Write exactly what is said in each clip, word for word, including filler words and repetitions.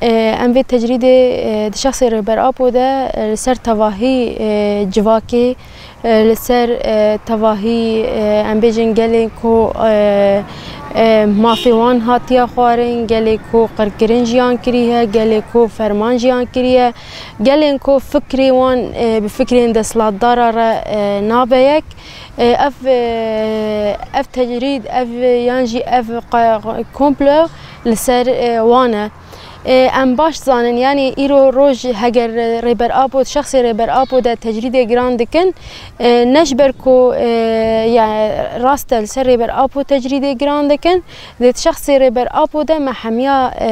E, em vê tecrîdê, e, di şexsê Rêber Apo de, e, li ser tevahî, e, civakê, e, li ser, e, tevahî, e, em bêjin gelên ku, e, e, mafê wan hatiye xwarin, gelê ku qirkirin jiyan kiriye, gelê ku ferman jiyan kiriye, gelên ku fikrê wan, e, bi fikrên desthilatdara re, e, nabe yek. E, ev, e, ev tecrîd, ev, yan jî ev qa-, komplo li ser, e, wan e. E, em baş zanin, yanî îro roj heger Rêber Apo, şexsê Rêber Apo de tecrîdê giran dikin, e, ne ji ber ku, e, ya rast e li ser Rêber Apo tecrîdê giran dikin, di şexsê Rêber Apo de me hemiya, e,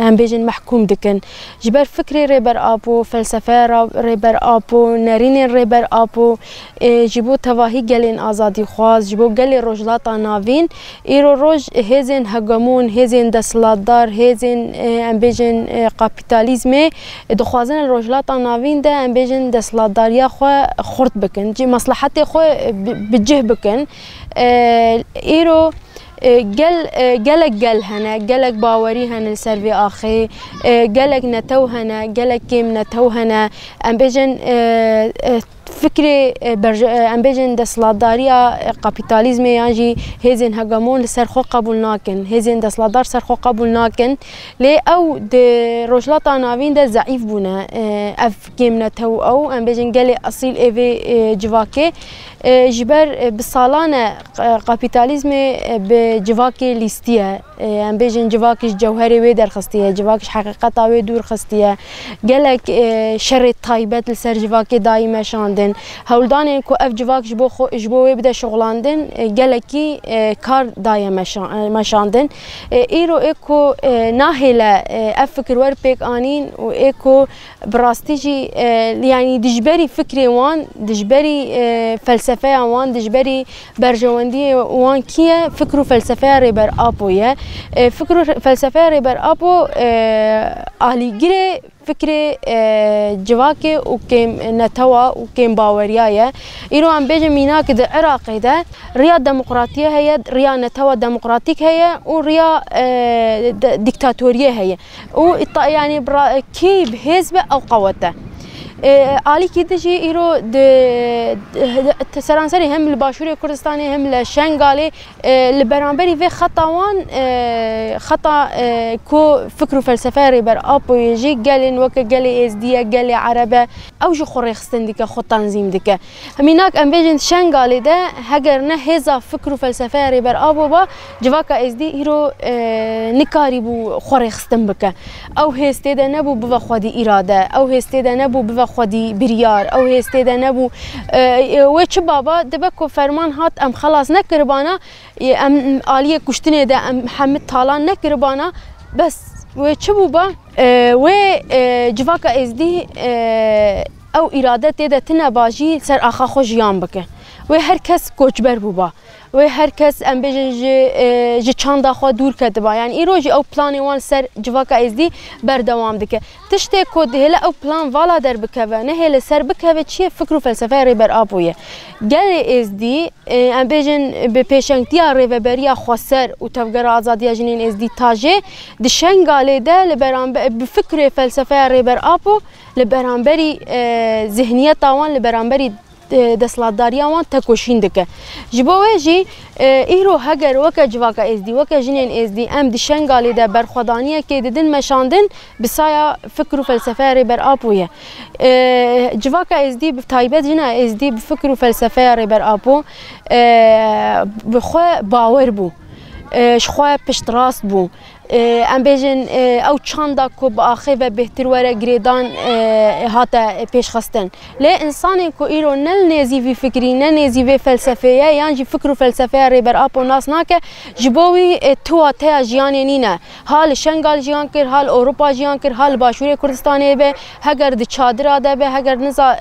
em bêjin mehkûm dikin. Ji ber fikrê Rêber Apo, felsefeya Ra-, Rêber Apo, nerînên Rêber Apo, e, ji bo tevahî gelên azadîxwaz, ji bo gelê Rojhilata Navîn, îro roj hêzên hegemon, hêzên desthilatdar, hêzên, e, em bêjin, e, kapîtalîzmê, e, dixwazin li Rojhilata Navîn de, em bêjin, desthilatdariya xwe xurt bikin, cî meslehetê xwe bi, bi cih bikin. E, îro, e, gel, e, gelek gel hene, gelek bawerî hene li ser vê axê, e, gelek netew hene, gelek kêm netew hene. Em bêjin, e, e, fikrê, e, berje-, e, em bêjin desthilatdariya, e, kapîtalîzmê yan jî hêzên hegemon li ser xwe qebûl nakin. Hêzên desthilatdar ser xwe qebûl nakin. Lê ew di Rojhilata Navîn de zeîf bûne. E, ev kêm netew ew, em bêjin gelê esîl ê vê, e, civakê. E, ji ber, e, bi salan e, e, kapîtalîzmê, e, bi civakê lîstiye. E, em bêjin civak ji cewherê wê derxistiye, civak ji heqîqeta wê dûr xistiye. Gelek, e, şerê taybet li ser civakê dayî meşandin. Hewldanên ku ev civak ji bo xwe, ji bo wê bide şixulandin, e, gelekî, e, kar daye meşa-, e, meşandin. E, îro ê ku, e, nahêle, e, ev fikir wer pêk anîn û ê ku bi rastî jî, e, yanî dijberî fikrê wan, dijberî, e, felsefeya wan, dijberî berjewendiyê wan kî ye? Fikr û felsefeya Rêber Apo ye. E, fikr û felsefeya Rêber Apo, e, alîgirê fikrê, e, civakê û kêm netewa û kêm baweriya ye. Îro em bêjin mînak di Iraqê de riya demokratiyê heye, riya netewa demokratîk heye û riya, e, de-, dîktatoriyê heye. Û îta-, yanî bira-, kî bi hêz be ew qewet e. E, alîkî din jî îro di, di, di seranserê hem li Başûrê Kurdistanê hem li Şengalê, e, li beramberî vê xeta wan, e, xeta, e, ku fikr û felsefeya Rêber Apoyê jî gelên weke gelê Êzdî ye, gelê Ereb e, ew jî xwe rêxistin dike, xwe tenzîm dike. Mînak em bêjin Şengalê de heger ne hêza fikr û felsefeya Rêber Apo ba, civaka Êzdî îro, e, nikarîbû xwe rêxistin bike. Ew hêz tê de nebû bive xwedî îrade, ew hêz tê de nebû bive xwedî biryar, ew hêz tê de nebû, e, e, wê çi baba dibe ku ferman hat em xelas nekiribana, e, em aliyê kuştinê de em hemî talan nekiribana, bes wê çi bûba? E, wê, e, civaka Êzdî, e, ew îrade tê de tine ba jî ser axa xwe jiyan bike. Wê her kes koçber bûba. Wê her kes, em bêjin, ji, e, ji çanda xwe dûr ketiba. Yanî îro jî ew planê wan ser civaka Êzdî berdewam dike. Tiştê ku dihêle ew plan vala derbikeve, nehêle ser bikeve çi ye? Fikr û felsefeya Rêber Apo ye. Gelê Êzdî, e, em bêjin, bi pêşengtiya Rêveberiya Xweser û Tevgera Azadiya Jinên Êzdî, TAJê, di Şengalê de li berambe-, bi fikrê felsefeya Rêber Apo li beramberî, e, zihniyeta wan, li beramberî, e, desthilatdariya wan tekoşîn dike. Ji bo wê jî, e, îro heger weke civaka Êzdî, weke jinên Êzdî em di Şengalê de berxwedaniyekê didin meşandin, bi saya fikr û felsefeya Rêber Apo ye. E, civaka Êzdî, bi taybet jina Êzdî, bi fikr û felsefeya Rêber Apo, e, bi xwe bawer bû. E, ji xwe piştrast bû. E, em bêjin, e, ew çanda ku bi axê ve bêhtir were girêdan, e, hate pêşxistin. Lê însanê ku îro ne li nêzî vî fikrî, ne nêzî vê felsefê ye, yan jî fikr û felsefeya Rêber Apo nas nake, ji bo wî, e, tu wateya jiyanê nîne. Ha li Şengal jiyan kir, ha li Ewropa jiyan kir, ha li Başûrê Kurdistanê be, heger di çadira de be, heger niza-,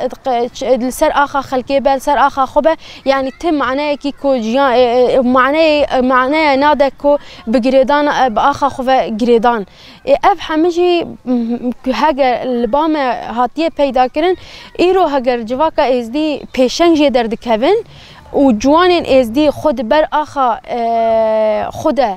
li ser axa xelkê be, li ser axa xwe be, yanî ti maneyekî ku jiyan, e, e, maneyê, e, maneya nade ku bi girêdan, e, bi axa xwe ve girêdan. E, ev hemî jî, m-, m-, heger li ba me hatiye peyda kirin, îro heger civaka Êzdî pêşeng jê derdikevin û ciwanên Êzdî xwe di ber axa, e, xwe de,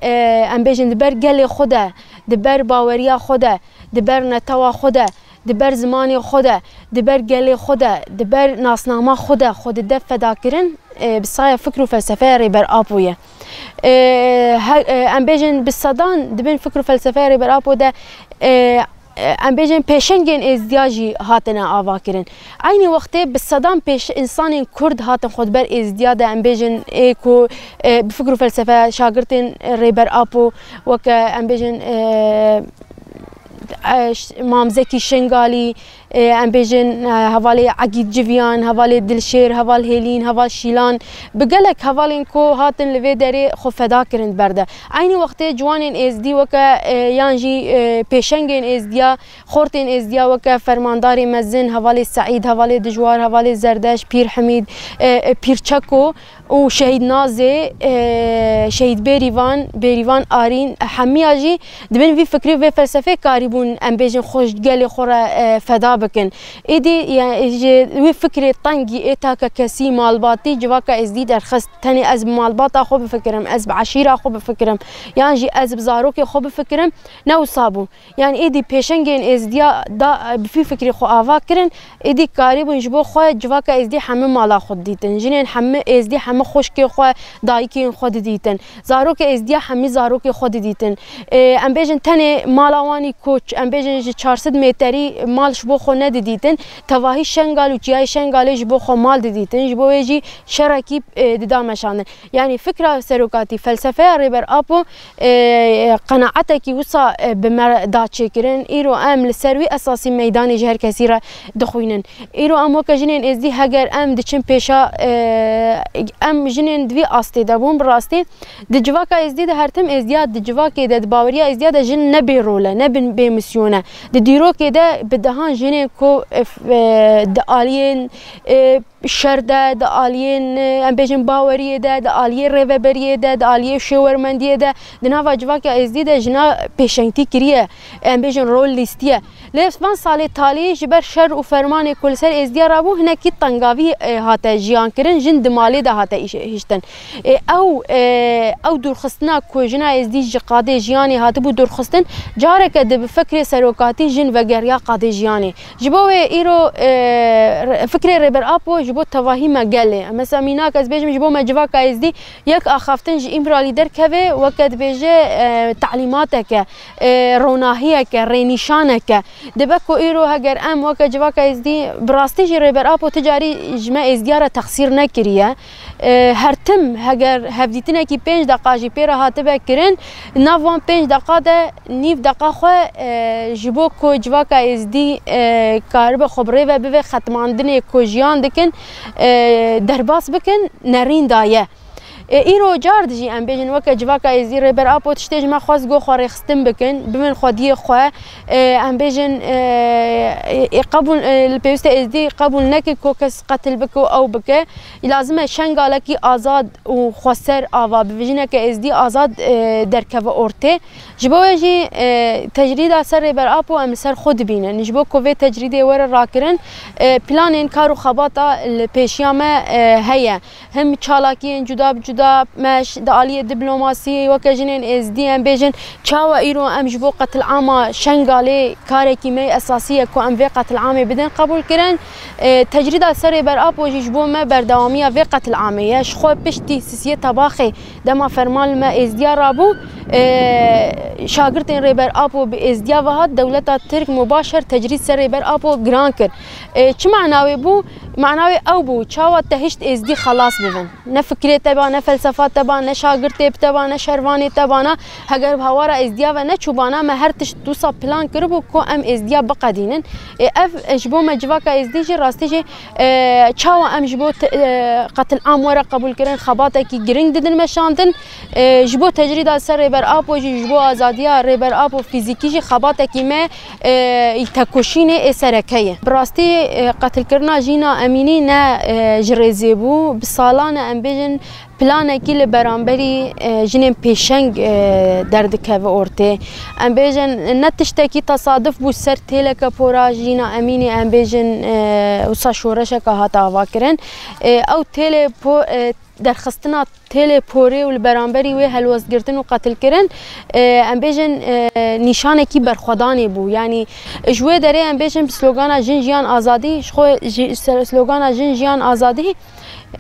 e, em bêjin di ber gelê xwe de, di ber baweriya xwe de, di ber netewa xwe de, di ber zimanê xwe de, di ber gelê xwe de, di ber nasnama xwe de xwe dide fedakirin, e, bi saya fikr û felsefeya Rêber Apo ye. E, he-, e, em bêjin bi sedan di bin fikr û felsefeya Rêber Apo de, e, e, em bêjin pêşengên êzdiya jî hatine avakirin. Eynî wextê bi sedan pêş-, însanên Kurd hatin xwe di ber êzdiya de, em bêjin ê ku, e, bi fikr û felsefeya şagirtên Rêber Apo weke, em bêjin, e, e, ş-, Mam Zekî Şingalî, e, em bêjin, e, hevalê Egîd Civiyan, hevalê Dilşêr, heval Hêlîn, heval Şîlan, bi gelek hevalên ku hatin li vê derê xwe feda kirin di ber de. Eynî wextê ciwanên êzdî weke, e, yan jî, e, pêşengên êzdiya, xortên êzdiya weke fermandarê mezin, hevalê Seîd, hevalê Dijwar, hevalê Zerdeş, Pîr Hemîd, e, e, Pîr Çeko, û Şehîd Nazê, e, Şehîd Bêrîvan, Bêrîvan Arîn, hemiya jî di bin vî fikrî û vê felsefê karîbûn, em bêjin, xwe ji gelê xwe re, e, feda bikin. Êdî, ya, ji wî fikrê tengî ê takekesî, malbatî, civaka êzdî derxist. Tenê ez bi malbata xwe bifikirim, ez bi eşîra xwe bifikirim, yan jî ez bi zarokê xwe bifikirim, ne wisa bû. Yanî êdî pêşengên êzdiya da, bi vî fikrî xwe ava kirin, êdî karîbûn ji bo xwe civaka êzdî hemî mala xwe didîtin. Jinên hemî êzdî hemî xwişkê xwe, dayikên xwe didîtin. Zarokê êzdiya hemî zarokê xwe didîtin. Ê, em bêjin tenê mala wan î koç, em bêjin ji çar sed meterî mal ji bo xwe nedidîtin. Tevahî Şengal û Çiyayê Şengalê ji bo xwe mal didîtin. Ji bo wê jî şerekî, e, dida meşandin. Yanî fikra serokatî, felsefeya Rêber Apo, e, qenaetekî wisa, e, bi me da çêkirin. Îro em li ser wî esasî meydanê ji her kesî re dixwînin. Îro em weke jinên êzdî heger em diçin pêşa, e, em jinên di vî astê de bûn, bi rastî di civaka êzdî de her tim êzdiya di civakê de, di baweriya êzdiya de jin ne bê rol e, ne bin-, bê misyon e. Di dîrokê de bi dehan jinên ku, e, f-, e, di aliyên, e, şer de, di aliyên, em bêjin, baweriyê de, di aliyê rêveberiyê de, di aliyê şêwermendiyê de, di nava civaka êzdî de jina pêşengtî kiriye, em bêjin, rol lîstiye. Lê van salê talî ji ber şer û fermanê ku li ser êzdiya rabû, hinekî tengavî, e, hate jiyan kirin, jin di malê de hate îş-, hiştin. E, ew, e, ew dûrxistina ku jina êzdî ji qadê jiyanê hatibû dûrxistin, careke di bi fikrê serokatî jin vegeriya qadê jiyanê. Ji bo wê îro, e, re-, fikrê Rêber Apo ji bo tevahî me gelê. Mesela mînak ez bêjim, ji bo me civaka êzdî yek axaftin ji Îmralî derkeve, weke dibêje, e, talîmateke, e, ronahiyeke, rênîşaneke. Dibe ku îro heger em weke civaka êzdî, bi rastî jî Rêber Apo ti carî ji me êzdiya re texsîr nekiriye. E, her tim heger hevdîtinekî pênc deqa jî pê re hatibe kirin, nav wan pênc deqa de nîv deqa xwe, e, ji bo ku civaka êzdî, e, karibe xwe bi rê ve bive xetmandinê ku jiyan dikin, e, derbas bikin, nerîn daye. E, îro car dijî em bêjin weke civaka êzdî Rêber Apo tiştê ji me xwest got xwe rêxistin bikin, bibin xwediyê xwe. E, em bêjin, e, e, qebûl, e, li pêwîste êzdî qebûl neke ku kes qetil bike û ew bike. Lazim e Şengalekî azad û xweser ava bibe, jineke êzdî azad, e, derkeve ortê. Ji bo wê jî, e, tecrîda ser Rêber Apo em li ser xwe dibînin. Ji bo ku vê tecrîdê were rakirin, e, planên kar û xebata li pêşiya me, e, heye. Him çalakiyên cuda bi cuda me ş-, di aliyê diplomasiyê weke jinên êzdî em bêjin, çawa îro em ji bo qetilama Şengalê karekî me esasî ye ku em vê qetilamê bidin qebûl kirin. E, tecrîda ser Rêber Apo jî ji bo me berdewamiya vê qetilamê ye. Ji xwe piştî sisiyê Tebaxê dema ferman li me êzdiya rabû, e, şagirtên Rêber Apo bi êzdiya ve hat, dewleta Tirk mubaşer tecrîd ser Rêber Apo giran kir. E, çi mana wê bû? Mana wê ew bû, çawa te hişt êzdî xelas bibin. Ne fikrê te ba, ne felsefa te ba, ne şagirtê bi te ba, ne şervanê te bana, heger bi hawara êzdiya ve neçûbana, me her tişt wisa plan kiribû ku em êzdiya biqedînin. Ê, ev, e, ji bo me civaka êzdî jî rastî jî, e, çawa em ji bo te-, e, qetilam were qebûl kirin, xebatekî giring didin meşandin. E, ji bo tecrîda ser Rêber Apo jî, ji bo azadiya Rêber Apo fîzîkî jî xebatekî me, e, tekoşînê ê sereke ye. Bi rastî, e, qetilkirina Jîna Emînî ne, e, ji rêzê bû. Bi salan e, em bêjin, planekî li beramberî, e, jinên pêşeng, e, derdikeve ortê. Em bêjin, ne tiştekî tesaduf bû ser têleke pora Jîna Emînî, em bêjin, e, wisa şoreşeke hate avakirin. E, ew têlê po-, e, derxistina têlê porê û li beramberî wê helwestgirtin û qetilkirin, e, em bêjin, e, nîşanekî berxwedanê bû. Yanî ji wê derê em bêjin bi slogana Jin Jiyan Azadî, ji xwe ji ser slogana Jin Jiyan Azadî,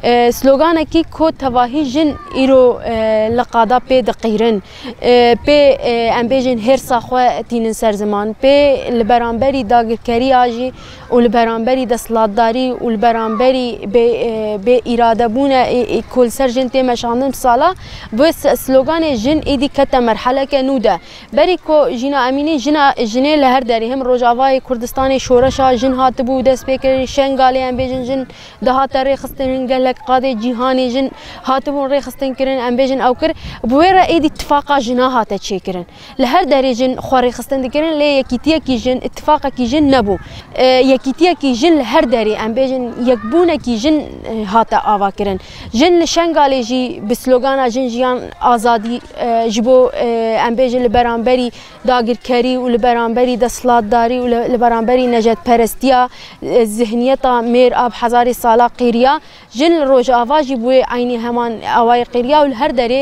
e, sloganekî ku tevahî jin îro, e, li qada pê diqîrin, e, pê, e, em bêjin hêrsa xwe tînin ser ziman, pê li beramberî dagirkeriya jî û li beramberî desthilatdarî û li beramberî bê, e, bê îradebûna, e, e, ku li ser jin tê meşandin sala, bi se-, sloganê jin êdî kete merheleke nû de. Berî ku Jîna Emînî jina, jinê li her derê, him Rojavayê Kurdistanê şoreşa jin hatibû dest pê kirin, Şengalê em bêjin jin dihate rêxistin, gelek qadê cîhanê jin hatibûn rêxistin kirin, em bêjin ew kir. Bi wê re êdî tifaqa jina hate çêkirin. Li her derê jin xwe rêxistin dikirin, lê yekîtiyekî jin, îtîfaqekî jin nebû. E, yekîtiyekî jin li her derê, em bêjin, yekbûnekî jin, e, hate avakirin. Jin li Şengalê jî bi slogana Jin Jiyan Azadî, e, ji bo, e, em bêjin, li beramberî dagirkerî û li beramberî desthilatdarî û li, li beramberî nejadperestiya, e, zihniyeta mêr a bi hezarê sala qêriya. Jin li Rojava jî bûye eynî heman awayê qêriya û li her derê,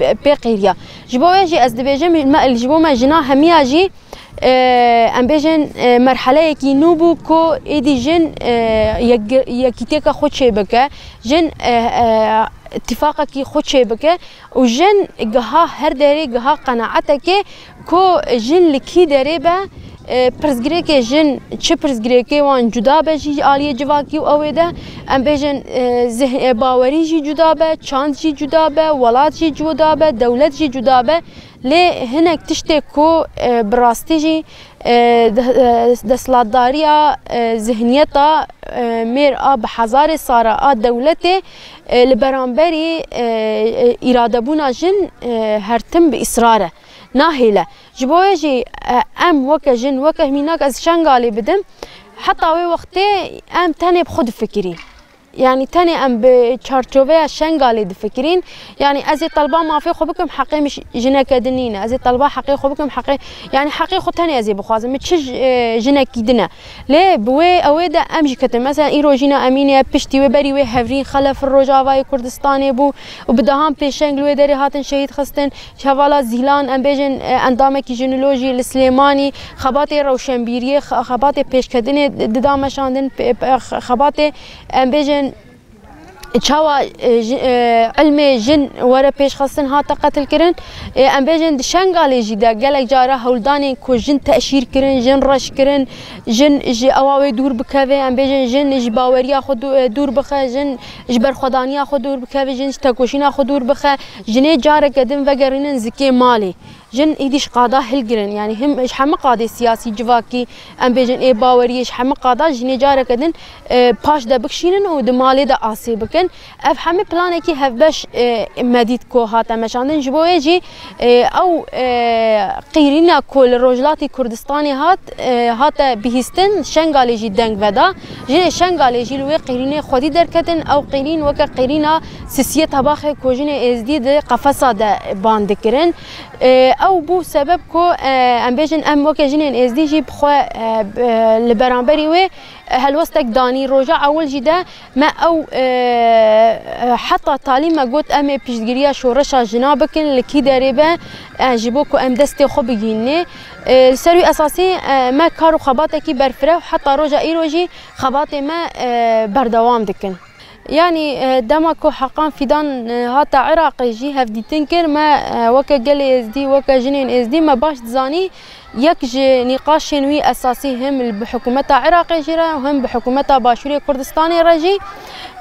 e, pê qêriya. Ji bo wê jî ez dibêjim, me, ji bo me jina hemiya jî, e, em bêjin, e, merheleyekî nû bû ku êdî jin, e, yek-, yekîtiyeke xwe çêbike. Jin, e, e, îtîfaqekî xwe çêbike û jin giha her derê giha qenaetekê ku jin li kî derê be, e, pirsgirêkê jin çi pirsgirêkê wan cuda be jî aliyê civakî û ew ê de, em bêjin, e, zih-, e, bawerî jî cuda be, çand jî cuda be, welat jî cuda be, dewlet jî cuda be. Lê hinek tiştê ku, e, bi rastî jî, e, de-, e, desthilatdariya, e, zihniyeta, e, mêr a bi hezarê sara a dewletê, e, li beramberî, e, e, îradebûna jin, e, her tim bi îsrar e. Nahêle. Ji bo wê jî, e, em weke jin, weke mînak ez Şengalê bidim, heta wê wextê em tenê bi xwe difikirîn. Yanî tenê em bi çarçoveya Şengalê difikirîn. Yanî ez ê telba mafê xwe bikim, heqê min ji-, jineke din nîne. Ez ê telba heqê xwe bikim, heqê, yanî heqê xwe tenê ez ê bixwazim. Min çi ji-, e, jinekî din e. Lê bi wê ewê de em jî ketin. Mesela îro Jîna Emînê ye, piştî wê berî wê Hevrîn Xelef li Rojavayê Kurdistanê bû û bi dehan pêşeng li wê derê hatin şehîd xistin. Ji hevala Zîlan, em bêjin, e, endamekî jî nilo jî li Silêmanî xebatê rewşenbîriyê, xe-, xebatê pêşketinê di-, dida meşandin, pê-, pê-, xe-, xebatê, em bêjin, çawa, e, ji, e, ilmê jin were pêşxistin hate qetilkirin. E, em bêjin di Şengalê jî de gelek cara hewldanên ku jin teşîr kirin, jin reş kirin, jin ji ewa wê dûr bikeve, em bêjin jin ji baweriya xwe dû-, e, dûr bixe, jin ji berxwedaniya xwe dûr bikeve, jin ji tekoşîna xwe dûr bixe, jinê careke din vegerînin zikê malê. Jin êdî ji qada hilgirin, yanî him ji hemî qadê siyasî, civakî, em bêjin ê baweriyê, ji hemî qada jinê careke din, e, paş de bikişînin û di malê de asê bikin. Ev hemî planekî hevbeş, e, me dît ku hate meşandin. Ji bo wê jî, e, ew, e, qîrîna ku li Rojhilatê Kurdistanê hat, e, hate bihîstin, Şengalê jî deng veda. Jinê Şengalê jî li wê qîrînê xwedî derketin, ew qîrîn weke qîrîna sisiyê tebaxê ku jinê êzdî di qefesa de ban dikirin. E, ew bû sebeb ku, e, em bêjin em weke jinên êzdî jî bi xwe, e, b-, e, li beramberî wê, e, helwestek danî. Roja ewil jî de me ew, e, e, heta talî me got em ê piştgiriya şoreşa jina bikin, li kî derê be, e, ji bo ku em destê xwe bigihînê. E, li ser wî esasî, e, me kar û xebatekî berfireh heta roja îro jî xebatê me, e, berdewam dikin. Yanî, e, dema ku Heqan Fîdan, e, hate Iraqê jî hevdîtin kir, me, e, weke gelê Êzdî, weke jinên Êzdî me baş dizanî, yek ji nîqaşên wî esasî him li bi hikûmeta Iraqê jî re û him bi hikûmeta Başûrê Kurdistanê re jî,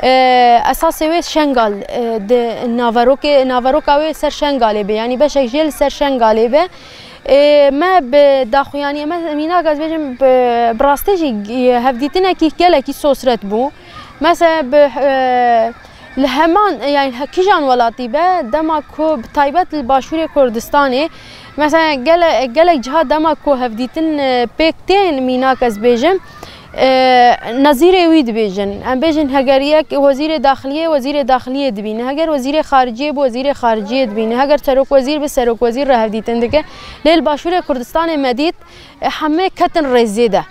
e, esasê wê Şengal, e, di naverokê, naveroka wê ser Şengalê be, yanî beşek jê li ser Şengalê be. E, me bi daxuyaniyê me, mînak ez bêjim, bi, bi rastî jî, e, hevdîtinekî gelekî sosret bû. Mesela bi, e, li heman, e, yani he-, kijan welatî be, dema ku bi taybet li Başûrê Kurdistanê, mesela gele-, gelek ciha dema ku hevdîtin, e, pêk tên, mînak ez bêjim, e, nezîrê wî dibêjin. Em bêjin heger yek wezîrê daxiliyê, wezîrê daxiliyê dibîne. Heger wezîrê xariciyê bi wezîrê xariciyê dibîne. Heger serokwezîr bi serokwezîr re hevdîtin dike. Lê li Başûrê Kurdistanê me dît, e, hemê ketin rêzê de.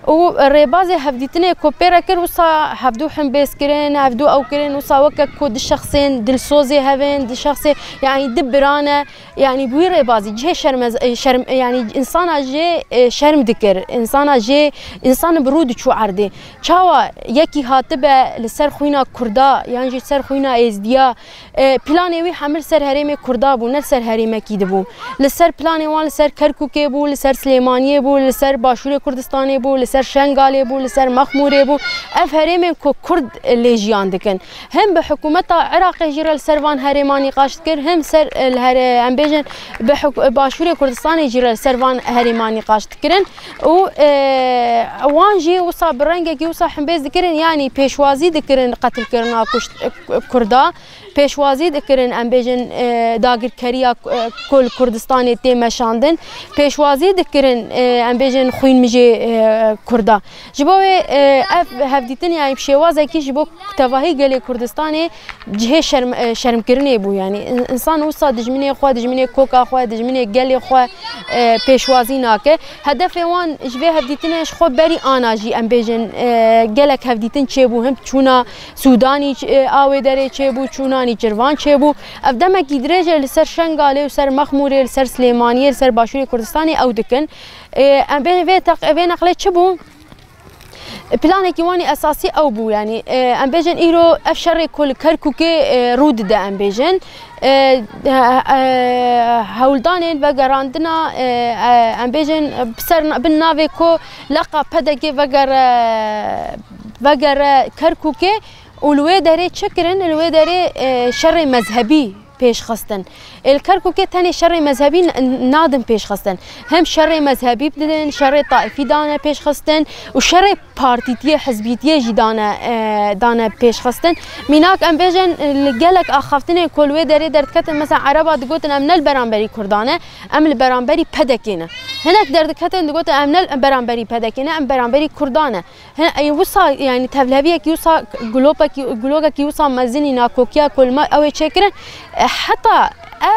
Û rêbazê hevdîtinê ku pê re kir, wisa hevdû himbêz kirin, hevdû ew kirin, wisa weke ku du şexsên dilsozê hev in, du şexsê, yanî du bira ne, yanî bi wî rêbazî cihê şermez-, e, şerm-, yanî însana jê, e, şerm dikir, însana jê, însan bi rû diçû erdê. Çawa yekî hatibe li ser xwîna Kurda yan jî ser xwîna Êzdiya, e, planê wî hemî li ser herêmê Kurda bû, ne li ser herêmekî dibû. Li ser planê wan li ser Kerkûkê bû, li ser Silêmaniyê bû, li ser Başûrê Kurdistanê bû, li ser Şengalê bû, li ser Mexmûrê bû. Ev herêmên ku Kurd, e, lê jiyan dikin. Hem bi hikûmeta Iraqê jî re li ser van herêman nîqaş dikir, hem ser, e, li here-, em bêjin bi hik-, Başûrê Kurdistanê jî re li ser van herêman nîqaş dikirin. Û, e, wan jî wisa bi rengekî wisa himbêz dikirin, yanî pêşwazî dikirin qetilkirina kuşt-, Kurda. Pêşwazî dikirin, em bêjin, e, dagirkeriya, e, ku li Kurdistanê tê meşandin. Pêşwazî dikirin, e, em bêjin xwînmijê, e, Kurda. Ji bo wê, e, ev hevdîtin, yanî bi şêwazekî ji bo tevahî gelê Kurdistanê cihê şerm-, e, şermkirinê bû. Yanî in-, însan wisa dijminê xwe, dijminê koka xwe, dijminê gelê xwe, e, pêşwazî nake. Hedefê wan ji vê hevdîtinê ji xwe berî ana jî, em bêjin, e, gelek hevdîtin çêbû, him çûna Sûdanî, e, a wê derê çêbû, çûna Nîçirvan çêbû. Ev demekî dirêj e li ser Şengalê û ser Mexmûrê, li ser Silêmaniyê, li ser Başûrê Kurdistanê ew dikin. E, em bê vê teq-, vê neqlê çi bû? Planekî wan ê esasî ew bû, yanî, e, em bêjin îro ev şerê ku li Kerkûkê, e, rû dide, em bêjin. E, e, e, hewldanên vegerandina, e, e, em bêjin, bi ser na-, bin navê ku leqa P D K vegere, vegere Kerkûkê û li wê derê çi kirin? Li wê derê, e, şerê mezhebî pêş xistin. Ê li Kerkûkê tenê şerê mezhebî n-, nadin pêş xistin. Hem şerê mezhebî didin, şerê taîfî dane pêş xistin û şerê partîtiyê, hizbîtiyê jî dane, e, dane pêş xistin. Mînak em bêjin, e, li gelek axaftinên ku li wê derê derdiketin, mesela Ereba digotin em ne li beramberî Kurdan e, em li beramberî P D K ne. Hinek derdiketin digotin em ne li beramberî P D K ne, em beramberî Kurdan e. He, ey wisa, yanî tevliheviyekî wisa, glopekî, glogekî wisa mezinî nakokiya ku li me ew ê çêkirin. E, heta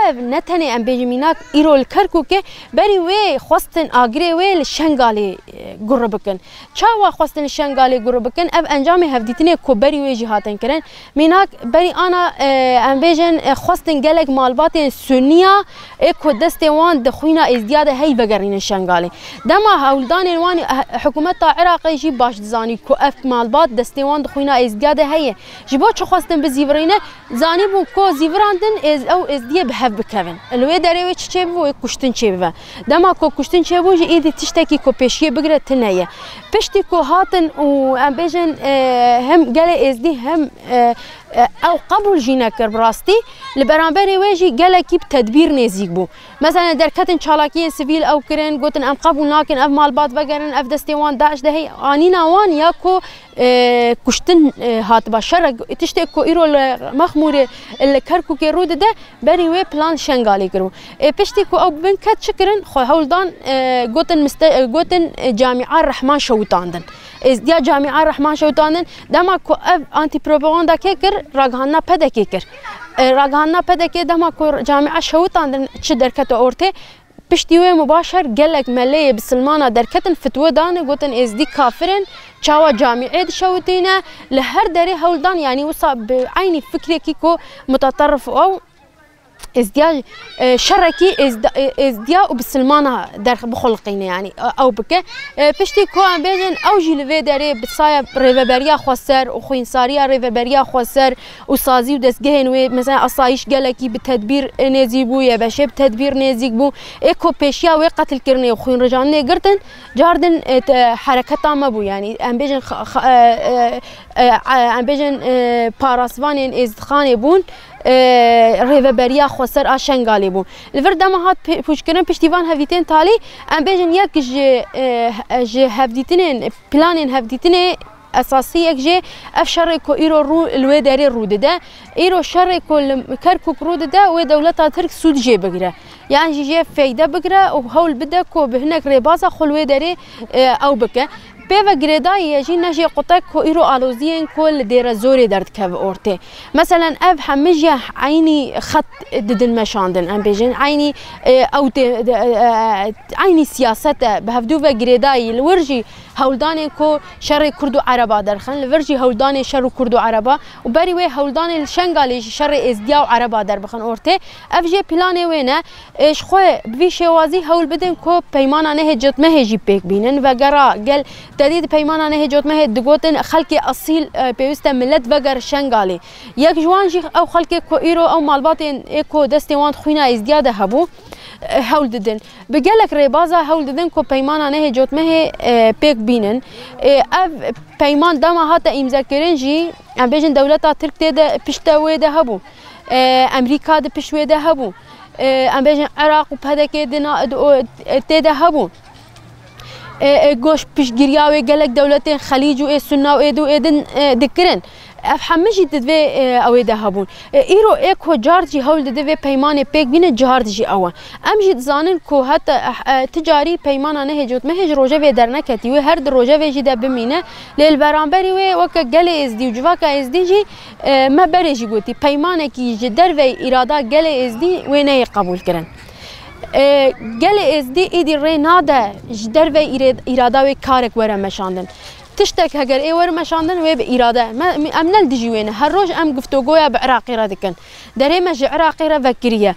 ev ne tenê em bêjin mînak îro li Kerkûkê, berî wê xwestin agirê wê li Şengalê, e, gure bikin. Çawa xwestin li Şengalê gure bikin? Ev encamê hevdîtinê ku berî wê jî hatin kirin. Mînak berî ana, e, em bêjin, e, xwestin gelek malbatên Sunniya ê ku destê wan di xwîna Êzdiya de hey vegerînin Şengalê. Dema hewldanên wan, e, hikûmeta Iraqê jî baş dizanî ku ev malbat destê wan di xwîna Êzdiya de heye. Ji bo çi xwestin bizîvirîne? Zanîbûn ku zîvirandin êz-, ew Êzdiyê bi hev bikevin. Li wê derê wê çi çêbibe? Wê kuştin çêbibe. Dema ku kuştin çêbû jî êdî tiştekî ku pêşiyê bigire tune ye. Piştî ku hatin û em bêjin, e, hem gelê Êzdî hem, e, e, ew qebûl jî nekir bi rastî, li beramberê wê jî gelekî bi tedbîr nêzîk bû. Mesela derketin çalakiyên sivîl ew kirin, gotin em qebûl nakin, ev malbat vegerin, ev destê wan DAIŞ de hey, anîna wan ya ku, e, kuştin, e, hatiba şerek, tiştê ku îro li Mexmûrê, li Kerkûkê rû dide, berî wê plan Şengalê kiribû. Ê, piştî ku ew bi bin ket çi kirin? Xwe hewl dan, e, gotin miste-, e, gotin, e, Camîa Rehman şewitandin. Êzdiya Camîa Rehman şewitandin. Dema ku ev antîpropaganda kê kir? Ragihandina P D K kir. E, ragihandina P D K dema ku Camîa şewitandin çi derkete ortê? Piştî wê mubaşer gelek meleyê bisilmana derketin fitwe dane, gotin Êzdî kafir in, çawa camîê dişewitîne, li her derê hewl dan, yanî wisa bi eynî fikrekî ku mutaterrif ew Êzdiya, e, şerekî Êzda-, e, Êzdiya û bisilmana derx bixulqîne, yanî, e, ew bike. E, piştî ku em bêjin, ew jî li vê derê bi saya rêveberiya xweser û xwînsariya rêveberiya xweser û sazî û destgehên wê, mesela asayîş gelekî bi tedbîr nêzî bû, Y B Ş bi tedbîr nêzîk bû. Ê ku pêşiya wê qetilkirinê û xwînrijandinê girtin, cardin, e, te-, hereketa me bû. Yanî em bêjin xa-, xa-, e, e, e, e, em bêjin, e, parasvanên Êzdixanê bûn, e, rêveberiya xweser a Şengalê bû. Li vir dema hat pê-, pûçkirin piştî van hevdîtên talî, em bêjin yek ji, e, ji hevdîtinên, planên hevdîtinê esasî yek jê ev şerê ku îro rû, li wê derê rû dide. Îro şerê ku li Kerkûk rû dide, wê dewleta Tirk sûd jê bigire. Yan jî jê feyde bigire û hewl bide ku bi hinek rêbaza xwe li wê derê, e, ew bike. Pê ve girêdayî ye jî ne jê qutek ku îro aloziyên ku li Dêre Zorê derdikeve ortê. Meselen ev hemî jî eynî xet didin meşandin, em bêjin eynî, e, ew tê, e, e, eynî siyaset e, bi hevdû ve girêdayî li wir jî hewldanên ku şerê Kurd û Ereba derxin, li vir jî hewldanên şer û Kurd û Ereba û berî wê hewldanên li Şengalê jî şerê Êzdiya û Ereba derbixin ortê. Ev jê planê wê ne. Ê, ji xwe bi vî şêwazî hewl bidin ku peymana nehê cotmehê jî pêk bînin. Vegera gel tedî di peymana nehê cotmehê digotin xelkê esîl, e, pêwîst e millet veger Şengalê. Yek ji wan jî ew xelkê ku îro ew malbatên ê ku destê wan di xwîna Êzdiya de hebû, e, hewl didin. Bi gelek rêbaza hewl didin ku peymana nehê cotmehê, e, pêk bînin. E, ev peyman dema hate îmzekirin jî, em bêjin dewleta Tirk tê de pişte wê de hebû. E, Emerîka di pişt wê de hebû. E, em bêjin Iraq û P D K di na-, di o, e, tê de hebû. E, e, goş piştgiriya wê gelek dewletên Xelîc û ê Sunna û ê dû ê din, e, dikirin. Ev hemû jî di vê, e, ew ê de hebûn. E, îro ê ku card jî hewl dide vê peymanê pêk bîne, card jî ew e. Em jî dizanin ku heta, e, e, ti carî peymana nehê cotmehê ji rojevê derneketî wê her di rojevê jî de bimîne. Lê li beramberî wê weke gelê Êzdî û civaka Êzdî jî, e, me berê jî gotî, peymanekî ji derveyî îrada gelê Êzdî wê neyê qebûlkirin. E, gelê Êzdî êdî rê nade ji derveyî îrê-, îrada wê karek were meşandin. Tiştek heger ê were meşandin wê bi îrade. Me, em ne li dijî wê ne. Her roj em giftogoya bi Iraqê re dikin. Derê me ji Iraqê re vekiriye.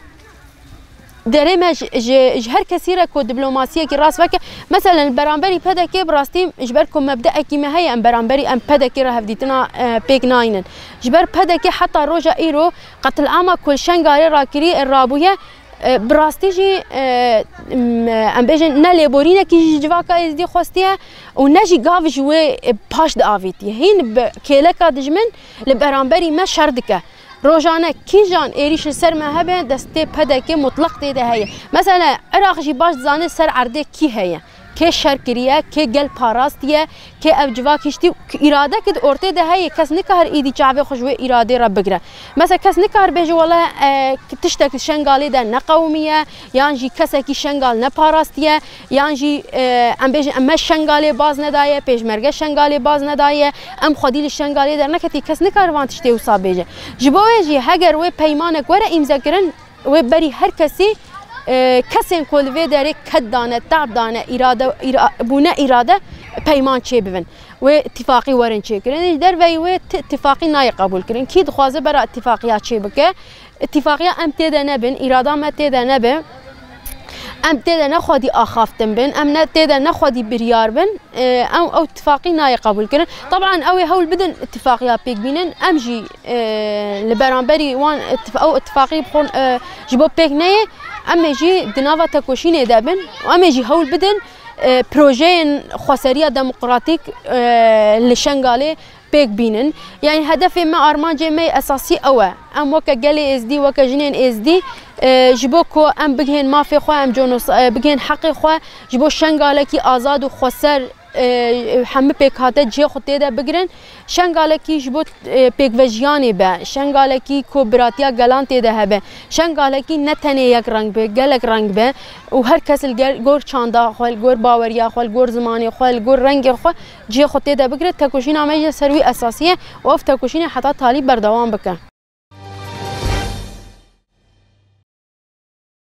Derê me ji, ji, ji her kesî re ku diplomasiyekî rast veke, meselen, li beramberî P D K bi rastî ji ber ku mebdeekî me heye, em beramberî em P D K re hevdîtina, e, pêk naynin. Ji ber P D K heta roja îro qetilama ku li Şengalê rakirî, e, rabûye, e, bi rastî jî, e, m-, em bêjin ne lêborînekî ji civaka Êzdî xwestiye û ne jî gav ji wê, e, paş diavîtiye. Hîn bi kêleka dijmin li beramberî me şer dike. Rojane kîjan êrîş li ser me hebe, destê P D K mutlaq tê de heye. Mesela, Iraq jî baş dizane ser erdê kî heye, kê şer kiriye, kê gel parastiye, kê ev civak hiştî, îrade ki di ortê de heye, kes nikar îdî çavê xwe ji wê îradê re bigire. Mesela, kes nikar bêje, wele, e, tiştek li Şengalê de neqewimiye, yan jî kesekî Şengal neparastiye. Yan jî, e, em bêjin, em me Şengalê baz nedaye, pêşmerge Şengalê baz nedaye, em xwedî li Şengalê derneketî, kes nikare van tiştê wisa bêje. Ji bo wê jî heger wê peymanek were îmzekirin, wê berî her kesî, e, kesên ku li vê derê ked dane, tab dane, îrade, îra-, bûne îrade, peyman çêbibin. Wê tifaqî werin çêkirin. Ji derveyî wê ti-, tifaqî nayê qebûlkirin. Kî dixwaze bera tifaqiya çêbike? Îtîfaqiya em tê de nebin, îrada me tê de nebe, em tê de ne xwedî axaftin bin, em ne tê de ne xwedî biryar bin, e, ew, ew tifaqî nayê qebûl kirin. Taban ew ê hewl bidin îtîfaqiya pêk bînin, em jî, e, li beramberî wan îtif-, ew îtifaqî bixwin, e, ji bo pêk neyê, em ê jî di nava tekoşînê de bin û em ê jî hewl bidin, e, projeyên xweseriya demokratîk, e, li Şengalê pêk bînin. Yanî hedefê me, armancê me yê esasî ew e. Em weke gelê Êzdî, weke jinên Êzdî, e, ji bo ku em bigihên mafê xwe, em conos-, e, bigihên heqê xwe, ji bo Şengalekî azad û xweser, e, hemû pêkhate cihê xwe tê de bigirin. Şengalekî ji bo, e, pêkvejiyanê be, Şengalekî ku biratiya gelan tê de hebe, Şengalekî ne tenê yek reng be, gelek reng be û her kes li gel-, gor çanda xwe, li gor baweriya xwe, li gor zimanê xwe, li gor rengê xwe cihê xwe tê de bigire, tekoşîna me jî ser wî esasî ye û ev tekoşînê heta talî berdewam bike.